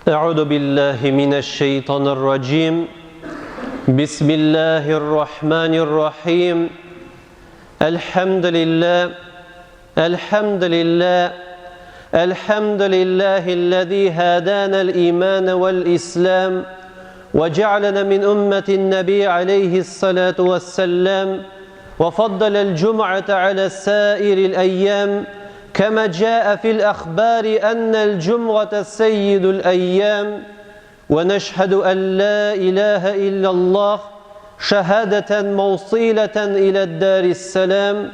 أعوذ بالله من الشيطان الرجيم بسم الله الرحمن الرحيم الحمد لله الحمد لله الحمد لله الذي هدانا الإيمان والإسلام وجعلنا من أمة النبي عليه الصلاة والسلام وفضل الجمعة على سائر الأيام كما جاء في الأخبار أن الجمعة سيد الأيام ونشهد أن لا إله إلا الله شهادة موصلة إلى الدار السلام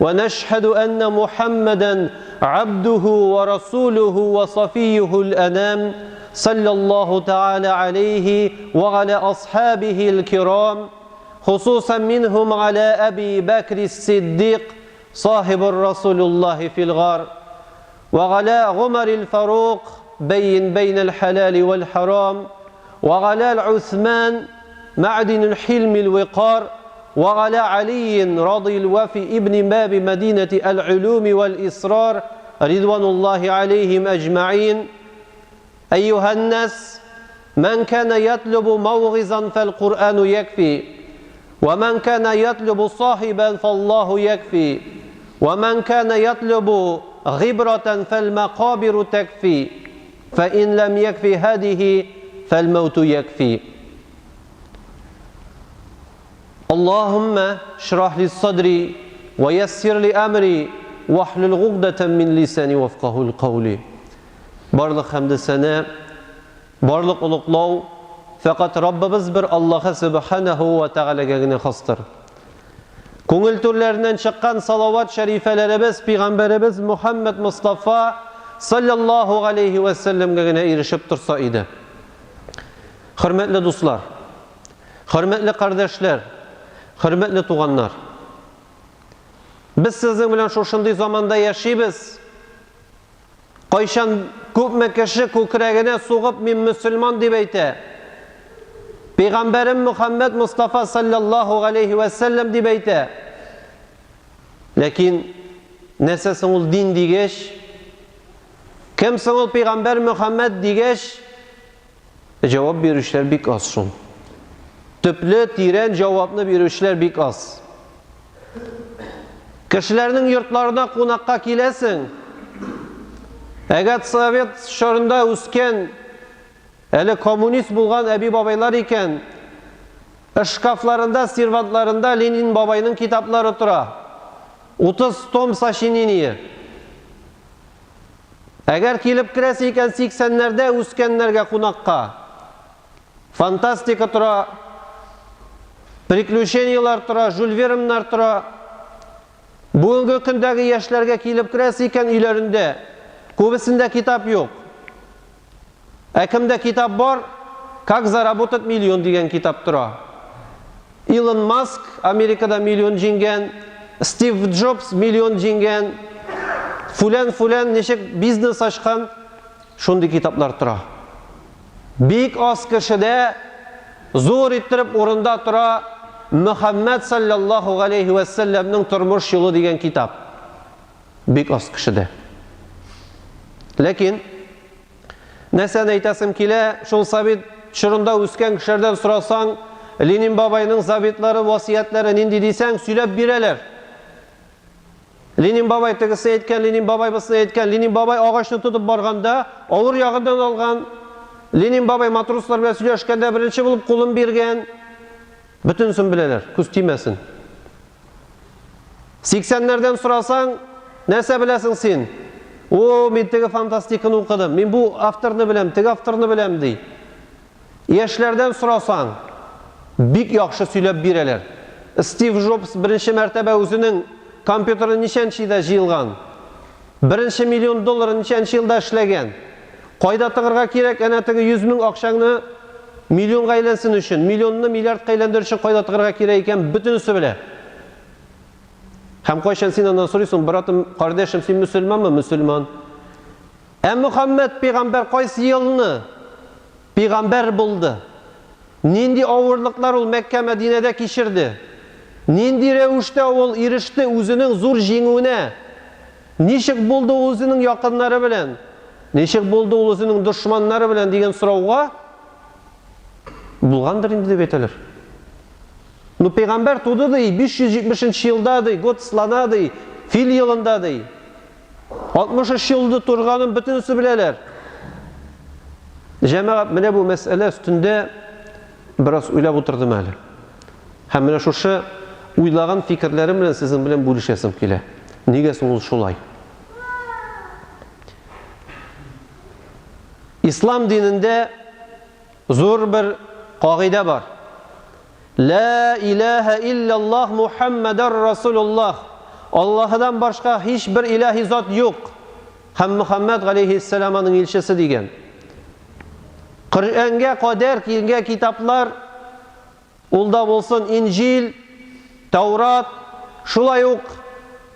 ونشهد أن محمدا عبده ورسوله وصفيه الأنام صلى الله تعالى عليه وعلى أصحابه الكرام خصوصا منهم على أبي بكر الصديق صاحب الرسول الله في الغار وعلى عمر الفاروق بين بين الحلال والحرام وعلى العثمان معدن الحلم الوقار وعلى علي رضي الوفي ابن باب مدينة العلوم والإصرار رضوان الله عليهم أجمعين أيها الناس من كان يطلب موغزا فالقرآن يكفي ومن كان يطلب صاحبا فالله يكفي ومن كان يطلب غبرة فالمقابر تكفي فإن لم يكفي هذه فالموت يكفي اللهم اشرح لي صدري ويسر لي أمري واحلل عقدة من لساني وفقه القول Барлык хәмде сәнә, барлык олуглау фәкать Раббыбыз бер Аллаһы Сүбхәнәһү вә Тәгаләгә генә хастыр. Күңел түрләреннән чыккан салават шәрифәләребез пәйгамбәребез Мухаммад Мустафа саллаллаһу алейхи вә сәлләмгә генә ирешеп торса иде. Хөрмәтле дуслар, хөрмәтле кардәшләр, хөрмәтле туганнар. Без сезнең белән шушындый заманда яшибез. Кайчан күпме кеше күкрәгенә сугып мин мөселман дип әйтә. Пәйгамбәрем Мөхәммәд Мустафа саллаллаһу алейхи вә сәлләм дип әйтә. Ләкин нәрсә соң ул дин дигәч, кем соң ул пәйгамбәр Мөхәммәд дигәч, җавап бирүчеләр бик аз шул. Төпле, тирән җавапны бирүчеләр бик аз. Кешеләрнең йортларына кунакка киләсең. Әгәр совет чорында үскән, әле коммунист булган әби-бабайлар икән, шкафларында, сервантларында Ленин бабайның китаплары тора. 30 том сочинение. Әгәр килеп керәсе икән 80-нәрдә үскәннәргә кунакка, фантастика тора, приключениелар тора, Жюль Верннар тора. Бүгенге көндәге яшьләргә килеп керәсе икән өйләрендә, күбесендә китап юк. Ә кемдә китап бар, Как заработать миллион дигән китап тора. Илон Маск Америкада миллион җиңгән, Стив Джобс миллион җиңгән, фүлән-фүлән ничек бизнес ачкан, шундый китаплар тора. Бик аз кешедә зур иттереп урында тора Мөхәммәд саллаллаһу галәйһи вә сәлләмнең тормыш юлы дигән китап. Бик аз кешедә. Ләкин нәрсәне әйтәсем килә, шул совет чорында үскән кешеләрдән сорасаң, Ленин бабайның заветлары, васыятьләре нинди дисәң, сөйләп бирәләр. Ленин бабай тегесе әйткән, Ленин бабай бусы әйткән, Ленин бабай агачны тотып барганда, авыр ягыннан алган. Ленин бабай матрослар белән сөйләшкәндә беренче булып кулын биргән. Бөтенесен беләләр, күз тимәсен. 80-нәрдән сорасаң, нәрсә беләсең син? О, мин теге фантастиканы укыдым, мин бу авторны беләм, теге авторны беләм, ди. Яшьләрдән сорасаң, бик яхшы сөйләп бирәләр. Стив Джобс беренче мәртәбә үзенең компьютеры ничәнче елда җыелган? Беренче миллион долларын ничәнче елда эшләгән? Кайда тыгырга кирәк әнә теге 100 мең акчаңны миллионга әйләнсен өчен, миллионны миллиардка әйләндерер өчен кайда тыгырга кирәк икән, бөтенесе белә. Һәм кайчан син аннан сорыйсың, братым, кардәшем, син мөселманмы? Мөселман. Ә Мөхәммәд пәйгамбәр кайсы елны пәйгамбәр булды? Нинди авырлыклар ул Мәккә, Мәдинәдә кичерде? Нинди рәвештә ул иреште үзенең зур җиңүенә? Ничек булды ул үзенең якыннары белән? Ничек булды ул үзенең дошманнары белән дигән сорауга, булгандыр инде дип әйтәләр. Ну, пәйгамбәр туды ди, 570 нче елда ди, год слона ди, фил елында ди. 63 елда торганын бөтенесе беләләр. Җәмәгать, менә бу мәсьәлә өстендә бераз уйлап утырдым әле. Һәм менә шушы уйлаган фикерләрем белән сезнең белән бүлешәсем килә. Нигә соң ул шулай? Ислам динендә зур бер кагыйдә бар. Лә иләһә илляллаһ Мухаммадар Расулуллаһ. Аллаһыдан башка һичбер илаһи зат юк. Һәм Мөхәммәд галәйһиссәлам аның илчесе дигән. Коръәнгә кадәр килгән китаплар ул да булсын Инҗил, Таурат, шулай ук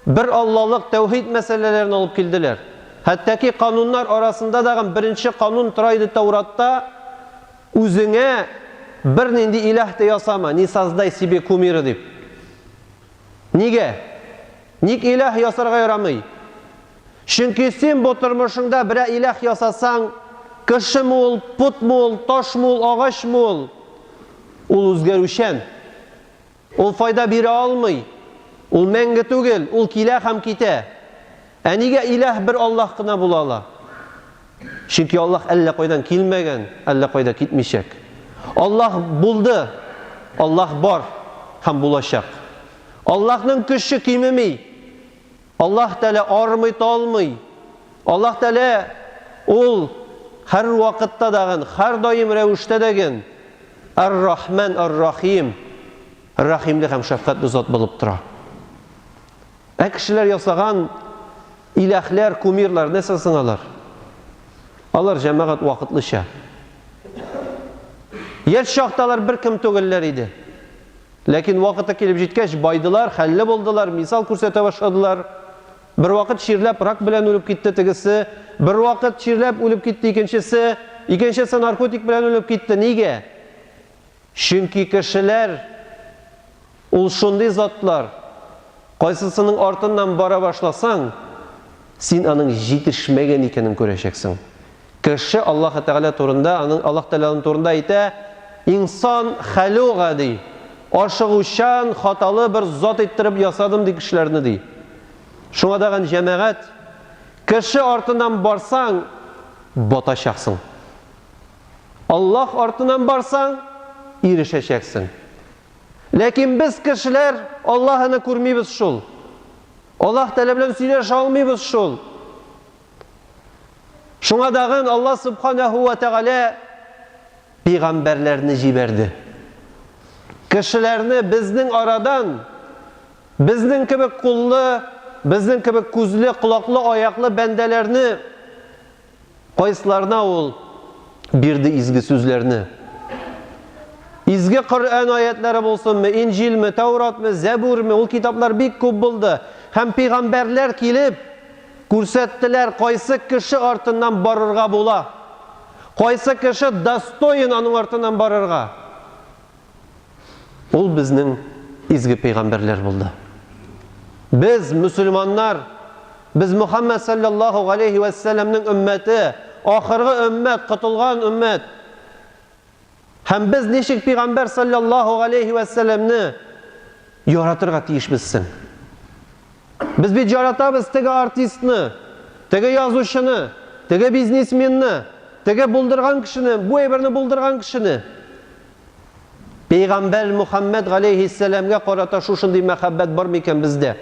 бер Аллалык, тәүхид мәсьәләләрен алып килделәр. Хәтта ки кануннар арасында дагы беренче канун тора иде Тауратта, Үзеңә бернинди илаһ та ясама, не создай себе кумира дип. Нигә? Ник илаһ ясарга ярамый? Чөнки син бу тормышыңда берәр илаһ ясасаң, кешеме ул, потмы ул, ташмы ул, агачмы ул, ул үзгәрүчән. Ул файда бирә алмый. Ул мәңге түгел, ул килә һәм китә. Ә нигә илаһ бер Аллаһ кына була ала? Чөнки Аллаһ әллә кайдан килмәгән, әллә кайда китмичәк. Аллаһ булды, Аллаһ бар һәм булачак. Аллаһның көче кимеми. Аллаһ Тәгалә армый, талмый. Аллаһ Тәгалә ул һәр вакытта дагын, һәр даим рәвештә дәген Ар-Рахман Ар-Рахим, Рәхимле һәм шәфкатьле зат булып тора. Ә кешеләр ясаган иләһләр, кумирлар нәрсә соң алар? Алар җәмәгать вакытлыча. Яшь чакта алар беркем түгелләр иде. Ләкин вакыты килеп җиткәч, байдылар, хәлле булдылар, мисал күрсәтә башладылар. Бервакыт чирләп рак белән үлеп китте тегесе, бервакыт чирләп үлеп китте икенчесе, икенчесе наркотик белән үлеп китте. Нигә? Чөнки кешеләр ул шундый затлар, кайсысының артыннан бара башласаң, син аның җитешмәгән икәнен күрәчәксең. Кеше Аллаһы Тәгалә турында, аның Аллаһ Тәгалә аның турында әйтә, Инсан халуга ди, ашыгучан, хаталы бер зат иттереп ясадым ди кешеләрне ди. Шуңа дагын җәмәгать, кеше артыннан барсаң, батачаксың. Аллаһ артыннан барсаң, ирешәчәксең. Ләкин без кешеләр Аллаһыны күрмибез шул. Аллаһ Тәгалә белән сөйләшә алмыйбыз шул. Шуңа дагын Алла Субханәһу вә Тәгалә пигамбәрләрне җибәрде. Кешеләрне безнең арадан, безнең кебек куллы, безнең кебек күзле, колаклы, аяклы бәндәләрне кайсыларына ул бирде изге сүзләрне. Изге Коръән аятлары булсынмы, Инҗилме, Тәүратмы, Зәбүрме, ул китаплар бик күп булды. Һәм пигамбәрләр килеп, Күрсәттеләр, кайсы кеше артыннан барырга була, кайсы кеше достоин аның артыннан барырга. Ул безнең изге пәйгамбәрләр булды. Без, мөселманнар, без Мөхәммәд саллаллаһу галәйһи вә сәлләмнең өммәте, ахыргы өммәт, котылган өммәт. Һәм без ничек пигамбәр саллаллаһу галәйһи вә сәлләмне яратырга тиешбез соң? Без бит яратабыз теге артистны, теге язучыны, теге бизнесменны, теге булдырган кешене, бу әйберне булдырган кешене. Пәйгамбәр Мухаммәд галәйһиссәламгә карата шушындый мәхәббәт бар микән бездә?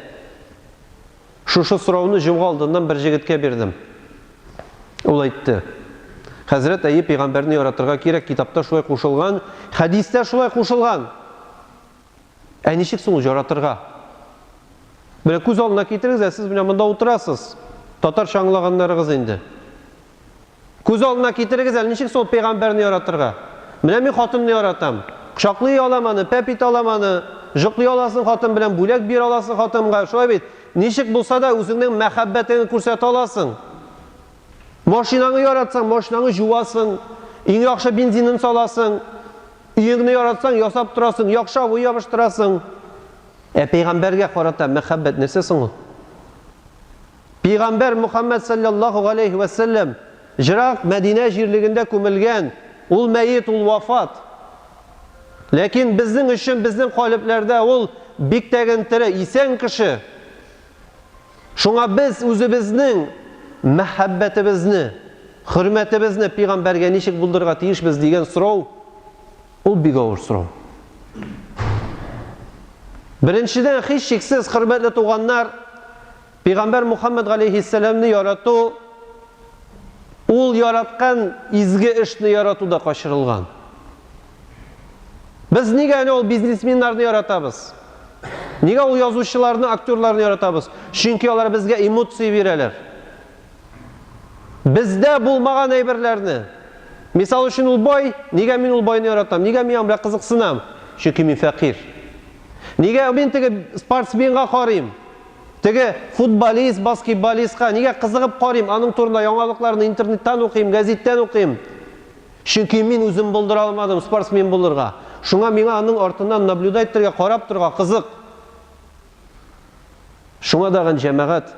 Шушы сорауны җомга алдыннан бер җегеткә бирдем. Ул әйтте, Хәзрәт, әйе, пәйгамбәрне яратырга кирәк, китапта шулай кушылган, хәдистә шулай кушылган. Ә ничек соң ул яратырга? Менә күз алдына китерегез, ә сез менә монда утырасыз. Татарча аңлаганнарыгыз инде. Күз алдына китерегез әле, ничек соң пәйгамбәрне яратырга? Менә мин хатынны яратам. Кочаклый алам аны, пәп итә алам аны. Җоклый аласың хатын белән, бүләк бирә аласың хатынга. Шулай бит? Ничек булса да үзеңнең мәхәббәтеңне күрсәтә аласың. Машинаңны яратсаң, машинаңны жуасың, иң яхшы бензинын саласың. Өеңне яратсаң, ясап торасың, яхшы обой ябыштырасың. Ә пәйгамбәргә карата мәхәббәт нәрсә соң ул? Пәйгамбәр Мухаммад саллаллаһу галәйһи вә сәлләм. Җырак Мәдинә җирлегендә күмелгән. Ул мәет, ул вафат. Ләкин безнең өчен, безнең калебләрдә ул бик тәген тере, исән кеше. Шуңа без үзебезнең мәхәббәтебезне, хөрмәтебезне пигамбәргә ничек булдырырга тиешбез дигән сорау, ул бик авыр сорау. Беренчедән, һичшиксез, хөрмәтле туганнар, пигамбәр Мухаммад галәйһиссәламне ярату, ул яраткан изге эшне ярату да качырылган. Без нигә әнә ул бизнесменнарны яратабыз? Нигә ул язучыларны, актерларны яратабыз? Чөнки алар безгә эмоция бирәләр. Бездә булмаган әйберләрне. Мисал өчен ул бай, нигә мин ул байны яратам? Нигә мин аның белән кызыксынам? Чөнки мин фәкыйрь. Нигә мин теге спортсменга карыйм? Теге футболист, баскетболистка нигә кызыгып карыйм? Аның турында яңалыкларны интернеттан укыйм, гәзиттән укыйм. Чөнки мин үзем булдыра алмадым спортсмен булырга. Шуңа миңа аның артыннан наблюдать итәргә, карап торырга кызык. Шуңа дагын җәмәгать,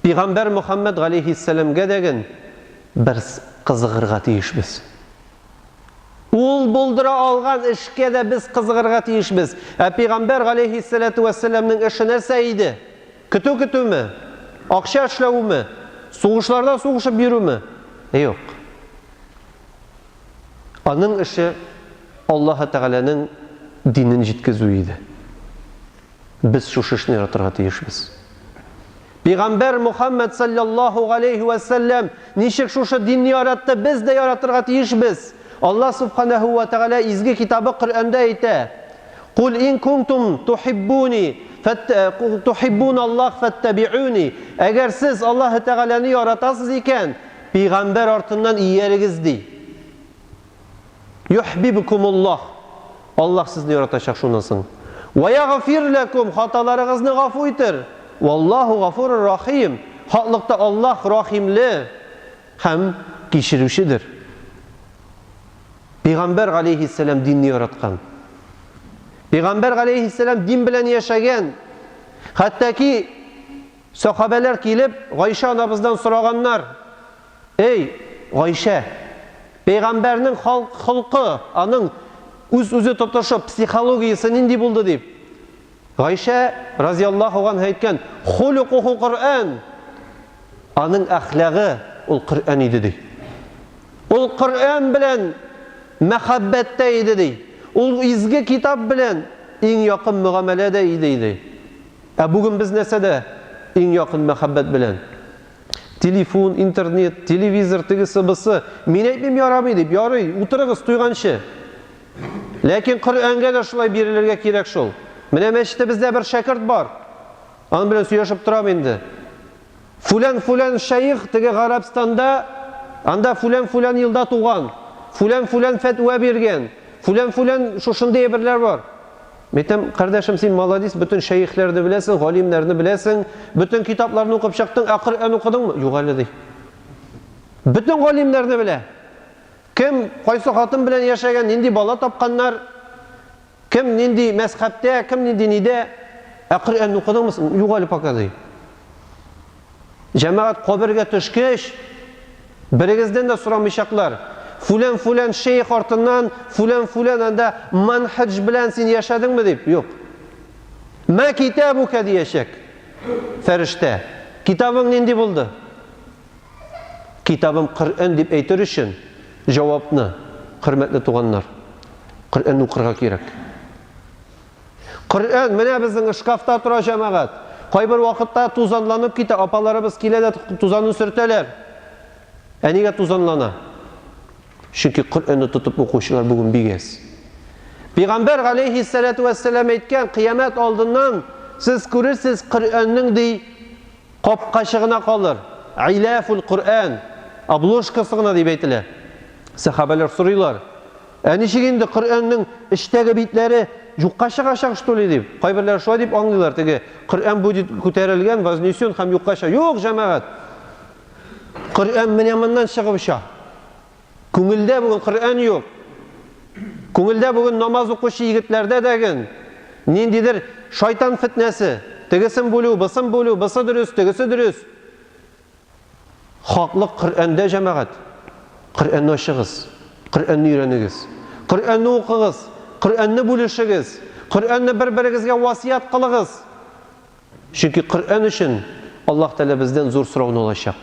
Пигамбәр Мөхәммәд галәйһиссәламгә дәген без кызыгырга тиешбез. Ул булдыра алган эшкә дә без кызыгырга тиешбез. Ә Пигамбәр галәйһиссәлату вәссәламнең эше нәрсә иде? Көтү көтүме? Акча эшләүме? Сугышларда сугышып йөрүме? Юк. Аның эше Аллаһы Тәгаләнең динен җиткезү иде. Без шушы эшне яратырга тиешбез. Пигамбәр Мухаммад саллаллаһу галәйһи вә сәлләм ничек шушы динне яратты, без дә яратырга тиешбез. Аллаһ субханаһу вә тәгалә изге китабы Коръәндә әйтә: Кул ин кунтум тухиббуни тухиббун Аллаһ фәттәбиуни. Әгәр сез Аллаһ Тәгаләне яратасыз икән, пигамбәр артыннан иярегез ди. Юхбибкумуллаһ. Аллаһ сезне яратачак шуннан соң. Ва ягфир ләкум, хаталарыгызны гафу итер. Валлаһу гафурур рахим. Хаклыкта Аллаһ рахимле һәм кичерүчедер. Пигамбәр галәйһиссәлам динне яраткан. Пигамбәр галәйһиссәлам дин белән яшәгән. Хәтта ки сахабәләр килеп Гайшә анабыздан сораганнар. Эй, Гайшә, пәйгамбәрнең холкы, аның үз-үзе тотышы, психологиясе нинди булды дип. Гайшә разияллаһу ганһа әйткән, Хулукуху Коръән. Аның әхлагы ул Коръән иде ди. Ул Коръән белән мәхәббәттә иде ди. Ул изге китап белән иң якын мөгамәләдә иде ди. Ә бүген без нәрсәдә иң якын мәхәббәт белән? Телефон, интернет, телевизор, тегесе-бысы. Мин әйтмим ярамый дип, ярый, утырыгыз туйганчы. Ләкин Коръәнгә дә шулай бирелергә кирәк шул. Менә мәчетебездә бер шәкерт бар. Аның белән сөйләшеп торам инде. Фүлән-фүлән шәех теге Гарәбстанда, анда фүлән-фүлән елда туган, фүлән-фүлән фәтва биргән, фүлән-фүлән шушындый әйберләр бар. Әйтәм, кардәшем, син молодец, бөтен шәехләрне беләсең, галимнәрне беләсең, бөтен китапларны укып чыктың, ә Коръән укыдыңмы? Юк әле, ди. Бөтен галимнәрне белә. Кем кайсы хатын белән яшәгән, нинди бала тапканнар, кем нинди мәзхәбтә, кем нинди нидә. Ә Коръән укыдыңмы? Юк әле пока, ди. Җәмәгать кабергә төшкәч, берегездән дә сорамыйчаклар. Фүлән-фүлән шейх артыннан, фүлән-фүлән анда манһаҗ белән син яшәдеңме дип. Юк. Мә китабука диячәк фәрештә. Китабың нинди булды? Китабым Коръән дип әйтер өчен җавапны, хөрмәтле туганнар, Коръән укырга кирәк. Коръән менә безнең шкафта тора, җәмәгать. Кайбер вакытта тузанланып китә, апаларыбыз килә дә тузанын сөртәләр. Ә нигә тузанлана? Чөнки Коръәнне тотып укучылар бүген бик әз. Пәйгамбәр галәйһиссәлату вәссәлам әйткән, кыямәт алдыннан сез күрерсез Коръәннең ди Капкачы гына калыр. Гыйләфул Коръән, обложкасы гына дип әйтелә. Сәхабәләр сорыйлар, Ә ничек инде Коръәннең эчтәге битләре юкка чыгачак, что ли, дип. Кайберләре шулай дип аңлыйлар, теге Коръән будет күтәрелгән, вознесен һәм юкка чыга. Юк, җәмәгать. Коръән менә моннан чыгып оча. Күңелдә бүген Коръән юк. Күңелдә бүген намаз укучы егетләрдә дәген ниндидер шайтан фетнәсе. Тегесен бүлү, бысын бүлү, бысы дөрес, тегесе дөрес. Хаклык Коръәндә, җәмәгать. Коръәнне ачыгыз, Коръәнне өйрәнегез. Коръәнне укыгыз, Коръәнне бүлешегез. Коръәнне бер-берегезгә васыять кылыгыз. Чөнки Коръән өчен Аллаһ Тәгалә бездән зур сорауны алачак.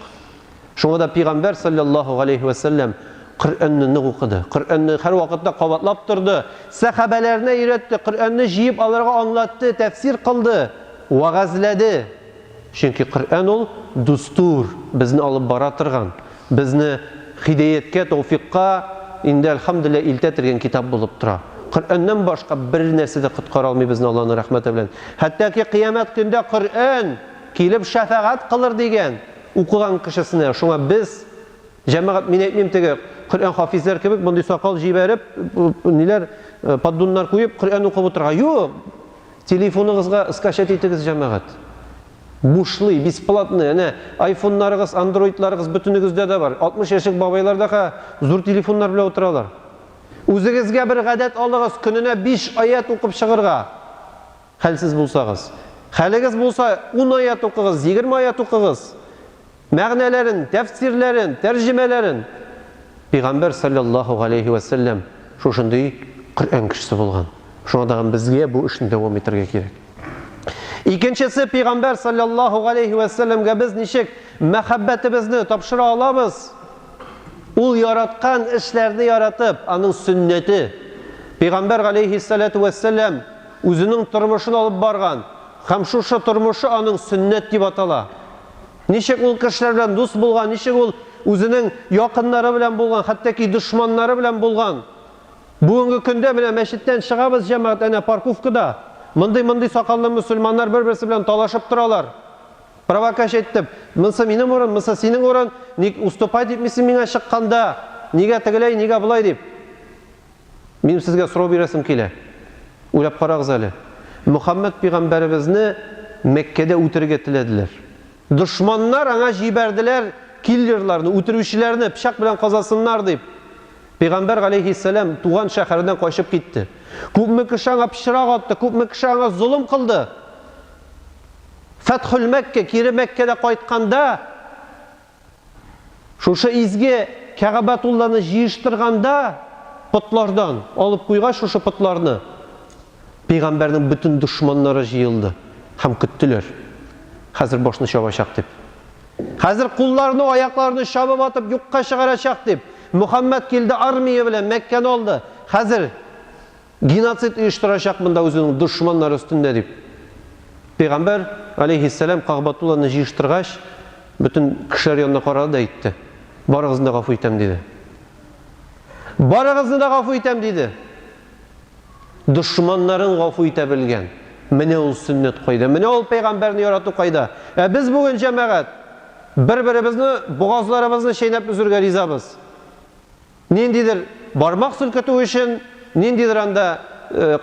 Шуңа да пәйгамбәр салләллаһу галәйһи вә сәлләм Коръәнне нык укыды. Коръәнне һәрвакытта кабатлап торды. Сәхабәләренә өйрәтте, Коръәнне җыеп аларга аңлатты, тәфсир кылды, вәгазьләде. Чөнки Коръән ул дустур, безне алып бара торган, безне һидәяткә, тәүфикка, инде әлхәмдүлилләһ, илтә торган китап булып тора. Коръәннән башка бер нәрсә дә коткара алмый безне Аллаһның рәхмәте белән. Хәтта ки кыямәт көндә Коръән килеп шәфәгать кылыр дигән укыган кешесенә. Шуңа без, җәмәгать, мин әйтмим теге Коръән хафизләр кебек мондый сакал җибәреп, ниләр, поддоннар куеп Коръән укып утырырга. Юк! Телефоныгызга скачать итегез, җәмәгать. Бушлый, бесплатный. Әнә, айфоннарыгыз, андроидларыгыз бөтенегездә дә бар. 60 яшьлек бабайлар да ха зур телефоннар белән утыралар. Үзегезгә бер гадәт алыгыз, көненә 5 аять укып чыгырга. Хәлсез булсагыз. Хәлегез булса, 10 аять укыгыз, 20 аять укыгыз. Мәгънәләрен, тәфсирләрен, тәрҗемәләрен. Пәйгамбәр салләллаһу галәйһи вә сәлләм шушындый Коръән кешесе булган. Шуңа тагын безгә бу эшне дәвам итәргә кирәк. Икенчесе, Пәйгамбәр салләллаһу галәйһи вә сәлләмгә без ничек мәхәббәтебезне тапшыра алабыз? Ул яраткан эшләрне яратып, аның сөннәте. Пәйгамбәр галәйһиссалату вәссәлам үзенең тормышын алып барган һәм шушы тормышы аның сөннәт дип атала. Ничек ул кешеләр белән дус булган, ничек ул үзенең якыннары белән булган, хәтта ки дошманнары белән булган. Бүгенге көндә менә мәчеттән чыгабыз, җәмәгать, әнә парковкада мондый-мондый сакаллы мөселманнар бер-берсе белән талашып торалар. Провокач әйттем, монысы минем урын, монысы синең урын, ник уступать итмисең миңа чыкканда, нигә тегеләй, нигә болай дип. Минем сезгә сорау бирәсем килә. Уйлап карагыз әле. Мөхәммәд пигамбәребезне Мәккәдә үтерергә теләделәр. Дошманнар аңа җибәрделәр киллерларны, үтерүчеләрне, пычак белән казасыннар дип. Пигамбәр галәйһиссәлам туган шәһәреннән качып китте. Күпме кеше аңа пычрак атты, күпме кеше аңа золым кылды. Фәтхул Мәккә, кире Мәккәдә кайтканда, Шушы изге Кәгъбәтулланы җыештырганда, потлардан алып куйгач шушы потларны, пәйгамбәрнең бөтен дошманнары җыелды һәм көттеләр, хәзер башны чабачак дип. Хәзер кулларны, аякларны чабып атып юкка чыгарачак дип. Мөхәммәд килде армия белән, Мәккәне алды. Хәзер Геноцид оештырачак монда үзенең дошманнары өстендә, дип. Пәйгамбәр, галәйһиссәлам, Кагъбатулланы җыештыргач, бөтен кешеләр янына карады да әйтте, Барыгызны да гафу итәм, диде. Барыгызны да гафу итәм, диде. Дошманнарын гафу итә белгән. Менә ул сөннәт кайда? Менә ул пәйгамбәрне ярату кайда? Ә без бүген, җәмәгать, бер-беребезне, бугазларыбызны чәйнәп өзергә ризабыз. Ниндидер бармак селкетү өчен, ниндидер анда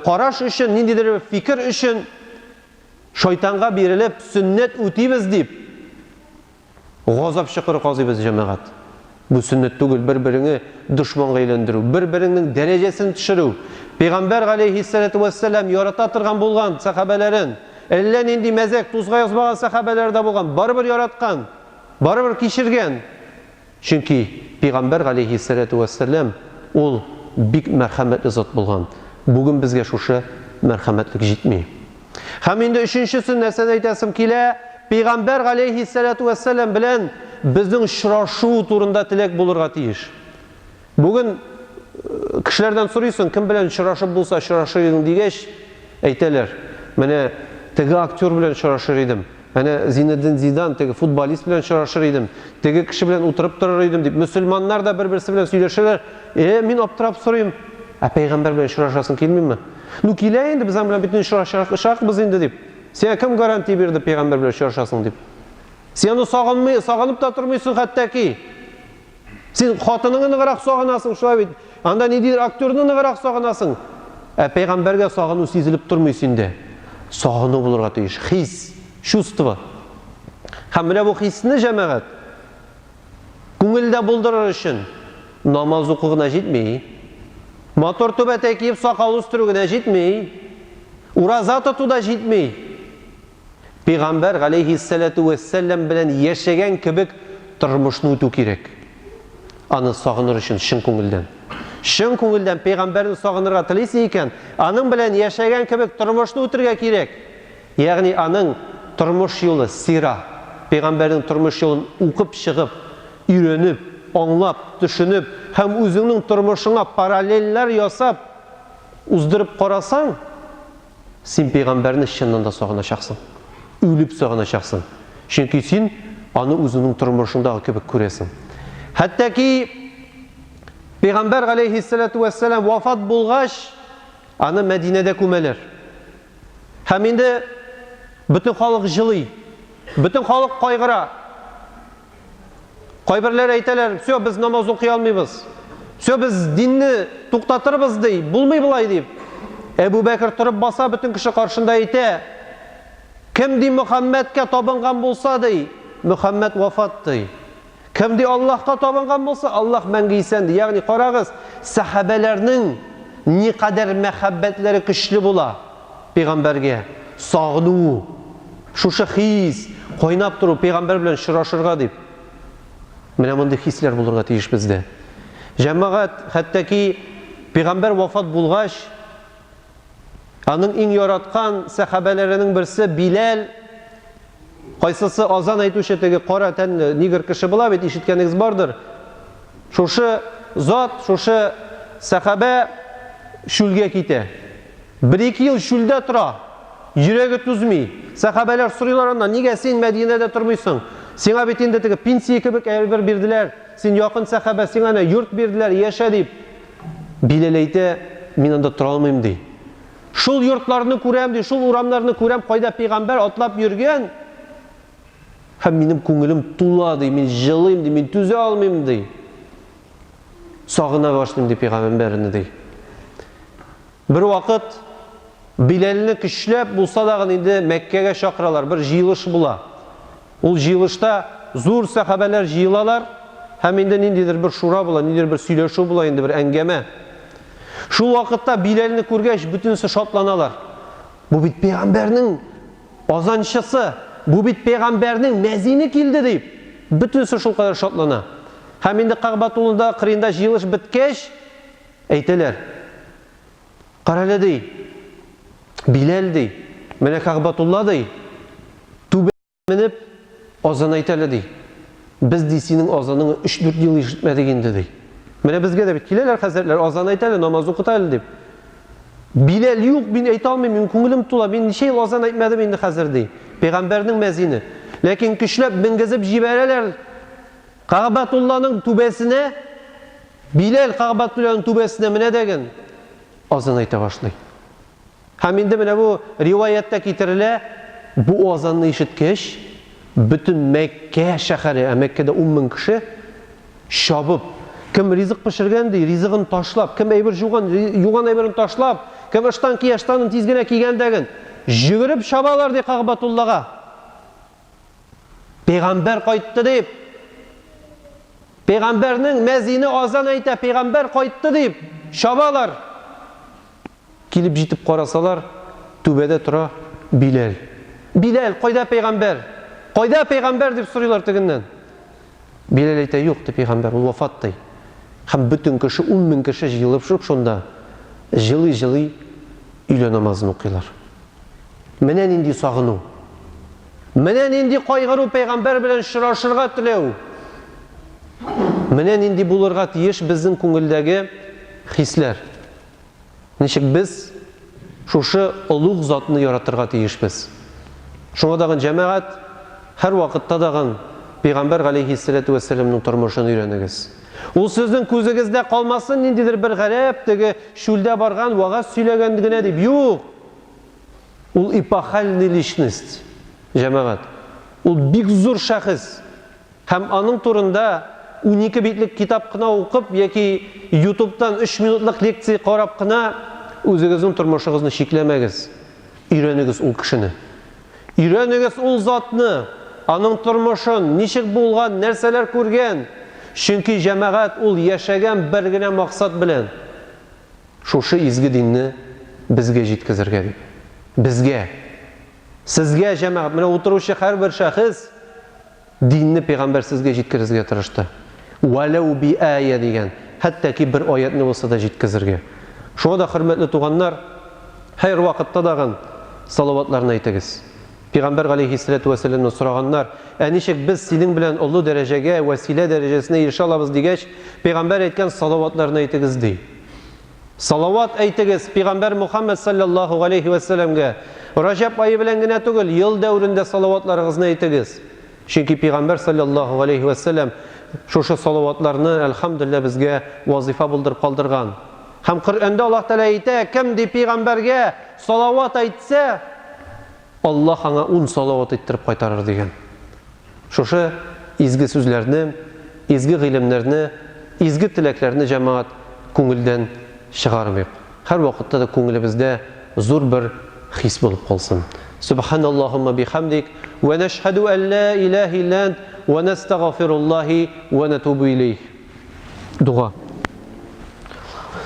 караш өчен, ниндидер фикер өчен шайтанга бирелеп, сөннәт үтибез дип, газап чокыры казыйбыз, җәмәгать. Бу сөннәт түгел, бер-береңе дошманга әйләндерү, бер-береңнең дәрәҗәсен төшерү. Пәйгамбәр галәйһиссәләтү вәссәлам ярата торган булган сәхабәләрен, әллә нинди мәзәк, тузга язмаган сәхабәләре дә булган, барыбер яраткан, барыбер кичергән. Чөнки Пигамбәр галәйһиссәләтү вәссәлам ул бик мәрхәмәтле зат булган. Бүген безгә шушы мәрхәмәтлек җитми. Һәм инде өченчесен нәрсәне әйтәсем килә, Пигамбәр галәйһиссәләтү вәссәлам белән безнең очрашу турында теләк булырга тиеш. Бүген кешеләрдән сорыйсың, кем белән очрашып булса очрашыр идең дигәч, әйтәләр, менә теге актер белән очрашыр идем, әнә Зинедин Зидан, теге футболист белән очрашыр идем, теге кеше белән утырып торыр идем дип. Мөселманнар да бер-берсе белән сөйләшәләр. Э, мин аптырап сорыйм, ә пәйгамбәр белән очрашасың килмиме? Ну килә инде, без аның белән бөтен очрашачакбыз инде дип. Сиңа кем гарантия бирде пәйгамбәр белән очрашасың дип? Син аны сагынмый, сагынып та тормыйсың хәтта ки. Син хатыныңны ныграк сагынасың, шулай бит? Анда ниндидер актерны ныграк сагынасың. Ә пәйгамбәргә сагыну сизелеп тормый синдә. Сагыну булырга тиеш, хис, чувство. Һәм менә бу хисне, җәмәгать, күңелдә булдырыр өчен намаз уку гына җитми. Матур түбәтәй киеп сакал үстерү генә җитми. Ураза тоту да җитми. Пәйгамбәр галәйһиссәләтү вәссәлам белән яшәгән кебек тормышны үтү кирәк. Аны сагыныр өчен чын күңелдән. Чын күңелдән пәйгамбәрне сагынырга телисең икән, аның белән яшәгән кебек тормышны үтергә кирәк. Ягъни аның тормыш юлы, сира, пәйгамбәрнең тормыш юлын укып чыгып, өйрәнеп, аңлап, төшенеп һәм үзеңнең тормышыңа параллельләр ясап уздырып карасаң, Син пәйгамбәрне чыннан да сагыначаксың. Үлеп сагыначаксың. Чөнки син аны үзеңнең тормышыңдагы кебек күрәсең. Хәтта ки пәйгамбәр галәйһиссәлату вәссәлам вафат булгач, аны Мәдинәдә күмәләр. Һәм инде бөтен халык җылый, бөтен халык кайгыра. Кайберләре әйтәләр, все, без намаз укый алмыйбыз. Все, без динне туктатырбыз, ди. Булмый болай дип. Әбу Бәкер торып баса, бөтен кеше каршында әйтә. Кем ди Мөхәммәдкә табынган булса, ди, Мөхәммәд вафат, ди. Кем ди Аллаһка табынган булса, Аллаһ мәңге исән, ди. Ягъни карагыз, сәхабәләрнең никадәр мәхәббәтләре көчле була. Пәйгамбәргә сагыну, шушы хис, кайнап тору, пәйгамбәр белән очрашырга дип. Менә мондый хисләр булырга тиеш бездә. Җәмәгать, хәтта ки пәйгамбәр вафат булгач, аның иң яраткан сәхабәләренең берсе Биләл, кайсысы азан әйтүче теге кара тәнле негр кеше була бит, ишеткәнегез бардыр. Шушы зат, шушы сәхабә чүлгә китә. Бер-ике ел чүлдә тора. Йөрәге түзми. Сәхабәләр сорыйлар аннан, нигә син Мәдинәдә тормыйсың? Сиңа бит инде теге пенсия кебек әйбер бирделәр. Син якын сәхабә, сиңа әнә йорт бирделәр, яшә дип. Биләл әйтә, мин анда тора алмыйм, ди. Шул йортларны күрәм, ди, шул урамнарны күрәм, кайда пәйгамбәр атлап йөргән. Һәм минем күңелем тула, ди, мин җылыйм, ди, мин түзә алмыйм, ди. Сагына башлыйм, ди, пәйгамбәрне, ди. Бервакыт Биләлне көчләп булса дагын инде Мәккәгә чакыралар, бер җыелыш була. Ул җыелышта зур сәхабәләр җыелалар һәм инде ниндидер бер шура була, ниндидер бер сөйләшү була инде, бер әңгәмә. Шул вакытта Биләлне күргәч, бөтенесе шатланалар. Бу бит пәйгамбәрнең азанчысы, бу бит пәйгамбәрнең мәзине килде дип, бөтенесе шулкадәр шатлана. Һәм инде Кәгъбәтуллада кырыенда җыелыш беткәч, Әйтәләр, Карале, ди, Биләл, ди, менә Кәгъбәтулла, ди, түбә менеп, азан әйтә әле, ди. Без, ди, синең азаныңны өч-дүрт ел ишетмәдек инде, ди. Менә безгә дә бит киләләр хәзрәтләр, азан әйт әле, намаз укыта әле, дип. Биләл, юк, мин әйтә алмыйм, минем күңелем тула, мин ничә ел азан әйтмәдем инде хәзер, ди. Пәйгамбәрнең мәзине. Ләкин көчләп менгезеп җибәрәләр Кәгъбәтулланың түбәсенә. Биләл Кәгъбәтулланың түбәсенә менә дәген азан әйтә башлый. Һәм инде менә бу риваятьтә китерелә, бу азанны ишеткәч, бөтен Мәккә шәһәре, ә Мәккәдә 10 мең кеше чабып, кем ризык пешергән ди, ризыгын ташлап, кем әйбер жуган, юган әйберен ташлап, кем ыштан кия, ыштанын тиз генә кигән дәген, йөгереп чабалар ди Кәгъбәтуллага. Пәйгамбәр кайтты дип, Пәйгамбәрнең мәзине азан әйтә, пәйгамбәр кайтты дип чабалар. Килеп җитеп карасалар, түбәдә тора Биләл. Биләл, кайда пәйгамбәр? Кайда пәйгамбәр дип сорыйлар тегеннән. Биләл әйтә, юк, ди пәйгамбәр, ул вафат ди. Һәм бөтен кеше, 10 мең кеше җыелып шуп шунда җылый-җылый өйлә намазын укыйлар. Менә нинди сагыну. Менә нинди кайгыру пәйгамбәр белән очрашырга теләү. Менә нинди булырга тиеш безнең күңелдәге хисләр. Ничек без шушы олуг затны яратырга тиешбез. Шуңа дагын җәмәгать һәр вакытта дагын пәйгамбәр галәйһиссәләтү вәссәламның тормышын өйрәнегез. Ул сезнең күзегездә калмасын ниндидер бер гарәп теге чүлдә барган вәгазь сөйләгән генә дип. Юк! Ул эпохальный личность, җәмәгать. Ул бик зур шәхес. Һәм аның турында 12 битлек китап кына укып яки ютубтан 3 минутлык лекция карап кына үзегезнең тормышыгызны чикләмәгез. Өйрәнегез ул кешене. Өйрәнегез ул затны, аның тормышын, ничек булган, нәрсәләр күргән. Чөнки җәмәгать ул яшәгән бер генә максат белән. Шушы изге динне безгә җиткезергә дип. Безгә. Сезгә, җәмәгать, менә утыручы һәрбер шәхес Динне пәйгамбәр сезгә җиткерергә тырышты. Вәләү би ая дигән, хәтта ки бер аятьне булса да җиткезергә. Шуңа да, хөрмәтле туганнар, һәрвакытта дагын салаватларны әйтегез. Пәйгамбәр галәйһиссәләтү вәссәламнан сораганнар, Ә ничек без синең белән олы дәрәҗәгә, вәсилә дәрәҗәсенә ирешә алабыз дигәч, пәйгамбәр әйткән, Салаватларны әйтегез, ди. Салават әйтегез пәйгамбәр Мухаммәд салләллаһу галәйһи вәссәламгә. Раҗәб ае белән генә түгел, ел дәверендә салаватларыгызны әйтегез. Чөнки пәйгамбәр салләллаһу галәйһи вәссәлам шушы салаватларны, әлхәмдүлилләһ, безгә вазыйфа булдырып калдырган. Һәм Коръәндә Аллаһ Тәгалә әйтә, кем ди пәйгамбәргә салават әйтсә, Аллаһ аңа ун салават әйттереп кайтарыр дигән. Шушы изге сүзләрне, изге гыйлемнәрне, изге теләкләрне җәмәгать күңелдән чыгармыйк. Һәрвакытта да күңелебездә зур бер хис булып калсын. Сөбханаллаһумма бихамдик вә нәшһәдү ән лә иләһә илля әнт вә нәстәгъфируллаһи вә нәтубу иләйһ. Дога.